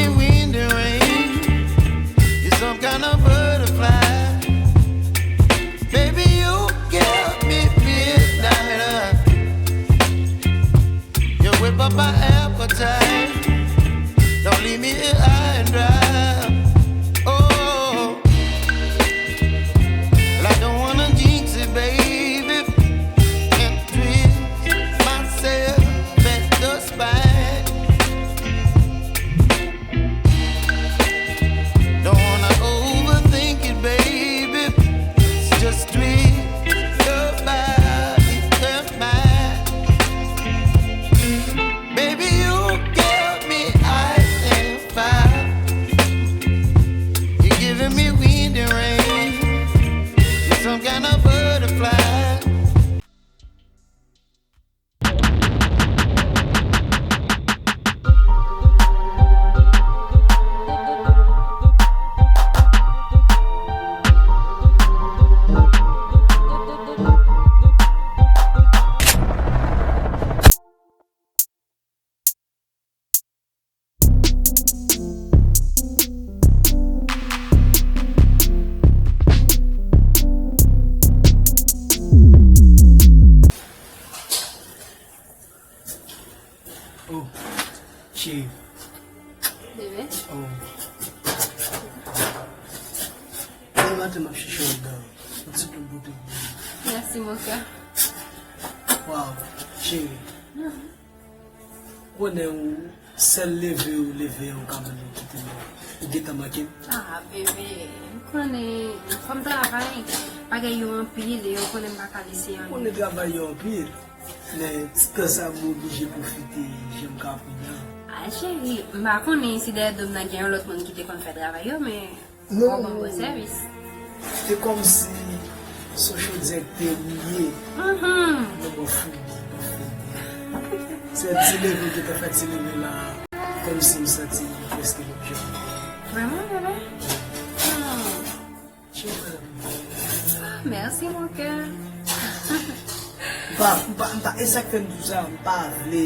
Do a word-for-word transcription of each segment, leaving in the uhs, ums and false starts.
Wind and rain, you're some kind of butterfly. Baby, you give me midnight. You whip up my appetite. Don't leave me here high and dry. Oh, well, I don't wanna jinx it, baby, and twist myself at the spine. Don't wanna overthink it, baby. Just twist your body and mine. Baby, you give me ice and fire. You're giving me wind and rain. You're some kind of butterfly. Oh, cheri. Bebe. Oh. Depi maten m ap chèche w anndan. Yon ti plim pou te. Merci, mon cœur. Waw, cheri. Konnen ou sèl leve ou leve an ou ka mande m kite m. Ou gentan manke m. Ah, bebe, m konnen fò m travay. Bagay yo anpil e ou konnen m pa ka lese anyen. Konnen travay yo anpil. Men ti tan sa m oblije pwofite jan m ka pran an. Ah, cheri, m pa konnen si dèyè do m nan gen yon lòt moun ki te konn fè travay yo, men non. Ou ban m bon sèvis. Se kòmsi se yon chodyè k te brile. Mhm. Nan bò foudi, bò foudi. Se ti leve ki te fè ti leve la, kòmsi m santi m prèske menm jan. Vrèman, bebe? Hmm. Ah, merci, mon cœur. M pa, m pa, m pa, e sa k fè m di w sa, m pa vle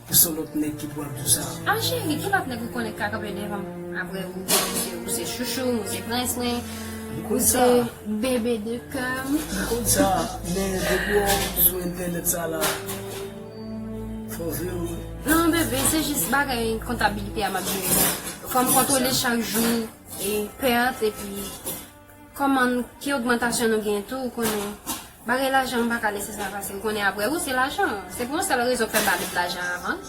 pou se yon lòt nèg ki pral di w sa. Ah, cheri, ki lòt nèg ou konnen k ka kanpe devan m? Apre ou, ou se, ou se chouchou m, ou se prens mwen, ou se bebe de kè m. M konn sa, men depi w sou entènèt sa la, fò vre wi. Non, bebe, se jis bagay kontabilite a m ap jere. Fò m kontwole chak jou, e pèt, epi kòman, ki ogmantasyon nou gen tou, ou konnen. Bagay lajan, m pa ka lese sa pase. Ou konnen apre ou, se lajan. Se pou yon sèl rezon k fè m pa met lajan avan.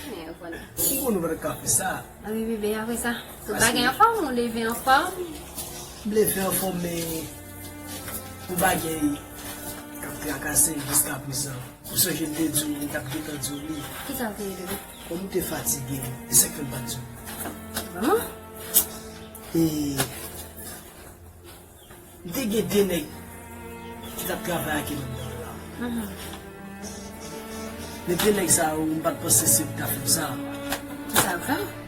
Men, ou konnen. M konnen ou pa t ka fè sa. Anben, bebe, apre sa, tout bagay anfòm, ou leve anfòm. M leve anfòm, men yon bagay k ap trakase m jiskaprezan. Ou sonje m te di w, m t ap gentan di w li. Kisa l te ye, bebe? Kòm ou te fatige, e sa k fè m pa t di w. Vrèman? E m te gen de nèg ki t ap travay ak li anndan la. Mhm. Men de nèg sa yo, m pa t panse se yo ki t ap fè m sa. Kisa yo fè w?